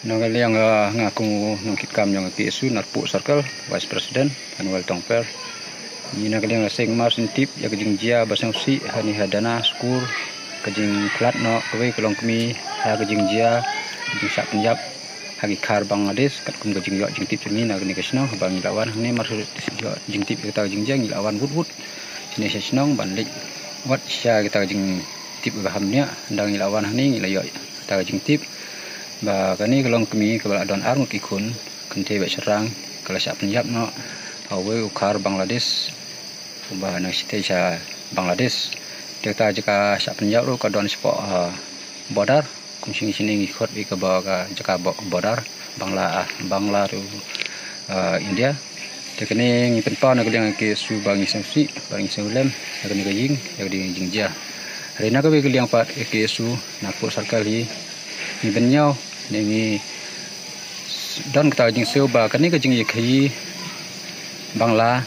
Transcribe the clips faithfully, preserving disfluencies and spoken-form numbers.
Na ka liang, ah, nga kum u nongkitkam jong ka K S U Narpuh Circle, Vice President Anuel Tongper. Ngi na ka liang ka seng mar shen tip ïa ka jingjia ba sngewsih hani ha Dana Skur, ka jingkhlad noh kawei ka longkmie ha ka jingjia, ka jingshah pynïap ha ki khar Bangladesh, katkum ka jingïoh jingtip jong ngi na kane ka shnong, ba ngi la wan hangne mar shen ïoh jingtip ïa kata ka jingjia, ngi la wan wut wut shane sha shnong ban leit wat sha kata ka jingtip ka ham nia, da ngi la wan hangne ngi la ïoh kata ka jingtip ba kane ka longkmie kaba la don ar ngut ki khun, kynthei bad shynrang, ka la shah pynïap noh ha uwei u khar Bangladesh uba nang shitei sha Bangladesh. Te kata jaka shah pynïap ruh ka don shapoh, ah, border, kum shane ngi khot ïa kaba ka jaka bo-, border Bangla, ah, Bangla ruh, ah, India. Te kane ngi pynpaw na ka liang ka K S U ba ngi sngewsih, ba ngi sngewlem ïa kane ka jing, ïa kane ka jingjia. Hynrei na kawei ka liang pat ka K S U Narpuh Circle hi ngi bynñiaw ne ngi don kata ka jingsngew ba kane ka jingïakhaïi Bangla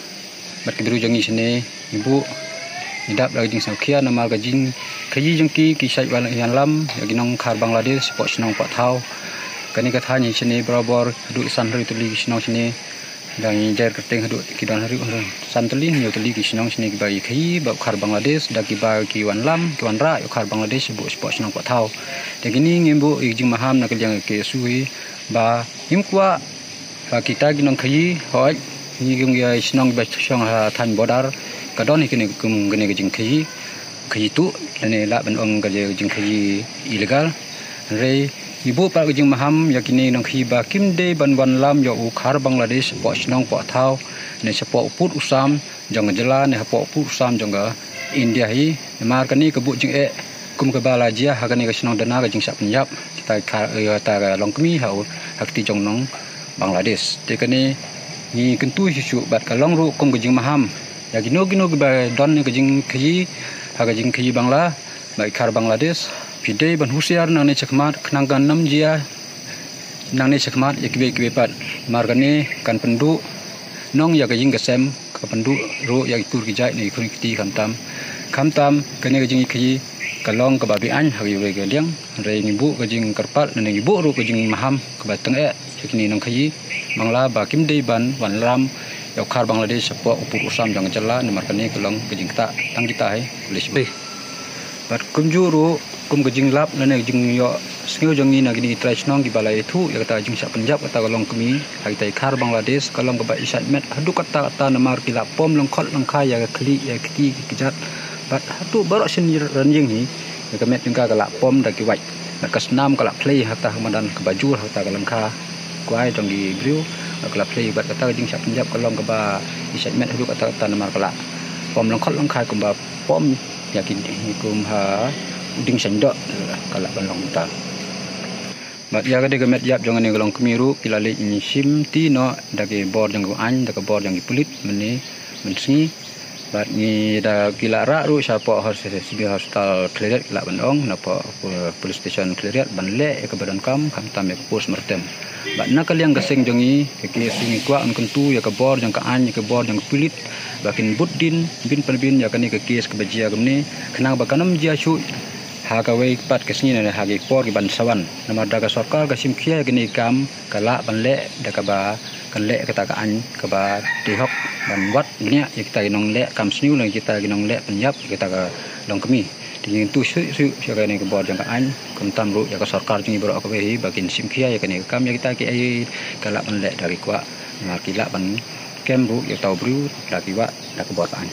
bad ki briew jong ngi shane, ngi buh ngi dap da ka jingsngewkhia namar ka jingkhaïi jong ki, ki shait wan ïalam ïa ki nongkhar Bangladesh shapoh shnong poh thaw. Kane ka thaiñ hi shane barabor haduh san hynriew tylli ki shnong shane. Da ngi jer kyrteng haduh ki don haduh san tylli hynñiew tylli ki shnong shane kiba ïakhaïi bad u khar Bangladesh, da kiba ki wanlam ki wanrah ïa u khar Bangladesh shapoh shapoh shnong poh thaw. Te kine ngi buh ïa ka jingmaham na ka liang ka K S U hi ba ngim kwah ba kita ki nongkhaïi, hooid, ngi kum ki shnong ba shong ha thaiñ border ka don hi kane kum kane ka jingkhaïi, khaïi tuh lane lah ban ong ka jingkhaïi illegal. Hynrei ngi buh pat ka jingmaham ïa kine nongkhaïi ba kim dei ban wanlam ïa u khar Bangladesh shapoh shnong poh thaw ne shapoh u pud u sam jong ka jylla ne hapoh u pud u sam jong ka India hi. Namar kane ka buh jingeh kum kaba la jia ha kane ka shnong Dana, ka jingshah pynïap kita ka, ïa kata ka longkmie ha u, ha kti jong nong Bangladesh. Te kane ngi kyntu shuh shuh bad ka long ruh kum ka jingmaham ïa kino kino kiba don ne ka jingkhaïi ha ka jingkhaïi Bangla bad ki khar Bangladesh. Phi dei ban husiar nangne shakhmat khnang kan ym jia nangne shakhmat ïa kiwei kiwei pat. Namar kane kan pynduh nong ïa ka ïing ka sem, ka pynduh ruh ïa ki tur ki jait ne ki khun ki kti khamtam. Khamtam kane ka jingïakhaïi ka long kaba be-aiñ ha kiwei ka liang. Hynrei ngi buh ka jingkyrpad ne ngi buh ruh ka jingmaham kaba tyngeh ïa kine nongkhaïi Bangla ba kim dei ban wanlam ïa u khar Bangladesh shapoh u pud u sam jong ka jylla, namar kane ka long ka jingktah tang kita hi, pulit. Bad kumjuh ruh kum ka jinglap lane ka jingïohsngew jong ngi na kine ki trai shnong kiba la ïathuh ïa kata ka jingshah pynïap kata ka longkmie ha kita ki khar Bangladesh, ka long kaba i shait met haduh katta katta namar ki la pom lyngkhot lyngkhai ïa ka khlieh ïa ka kti ki kjat. Bad haduh baroh shen rynïeng hi ïa ka met jong ka ka la pom da ki wait. Bad ka snam ka la plie ha kata ka madan kaba jur ha kata ka lyngkha kwai jong ki briew. Bad ka la plie bad kata ka jingshah pynïap ka long kaba i shait met haduh katta katta namar ka la pom lyngkhot lyngkhai kumba pom ïa ki, kum ha u dieng shain doh ka lah ban long kumta. Bad ïa ka dei ka met ïap jong kane ka longkmie ruh ki la leit shim ti noh da ki bor jong ka aiñ, da ka bor jong ki pulit mynne mynsngi. Bad ngi da ki la rah ruh shapoh hos-, Civil Hospital Khliehriat, lah ban ong napoh, eh, Police Station Khliehriat ban leh ïa kaba donkam khamtam ïa ka post mortem. Bad na ka liang ka seng jong ngi ka K S U ngi kwah ban kyntu ïa ka bor jong ka aiñ, ïa ka bor jong ka pulit ba kin bud dien bin pan bin ïa kane ka case kaba jia kumne, khnang ba kan ym jia shuh ha kawei pat ka sngi ne ha ki por ki ban sa wan. Namar da ka sorkar ka shim khia ïa kane ka kam ka lah ban leh da kaba kan leh kata ka aiñ kaba dei hok ban wad bniah ïa kita ki nongleh kam sniew lane kita ki nongleh pynïap ïa kita ka longkmie. Te ngi kyntu shuh shuh sha kane ka bor jong ka aiñ, khamtam ruh ïa ka sorkar jong ngi baroh kawei hi ba kin shim khia ïa kane ka kam ïa kita kiei ka lah ban leh da ki kwah, namar ki lah ban kem ruh ïa uta u briew da ki wah da ka bor ka aiñ.